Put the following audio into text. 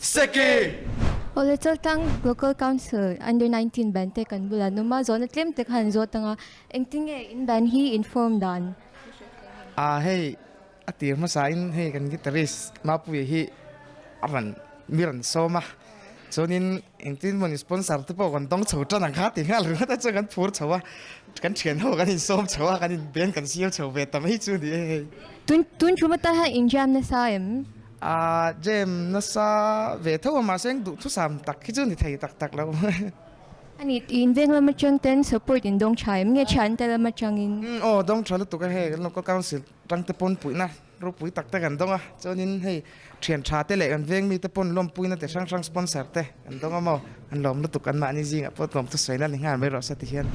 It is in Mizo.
Seki! Awle Chaltlang Local Council Under 19 band te kan bulah an awm a, zawhna tlem te khan an zawt ang a, engtinge in band hi in form dan? A hei a tir hmasa in hei kan guitarist Mapuia hi a rawn mi rawn sawm a, chuanin engtin mawni sponsor te pawh kan dawng chho tan ang kha ti nghal ringawt a chuan kan phur chho a, kan thian ho kan insawm chho a, kan in band kan siam chho ve ta mai chu ni e hei. Tun tun thu mata hian in jam nasa em? A jam nasa ve tho a mahse eng duhthusam tak hi chu ni thei tak tak lo. Ani in veng lam atang ten support in dawng tha em nge thian te lam atangin? Umm aw dawng tha lutuk a hei kan local council tang te pawn puihna ropui tak te kan dawng a chuanin hei thian tha te leh kan veng mi te pawn lawmpuina te hrang hrang sponsor te kan dawng a maw an lawm lutuk an mahni zingah pawh tlawm thusawi na ni nghal mai rawh se ti hian.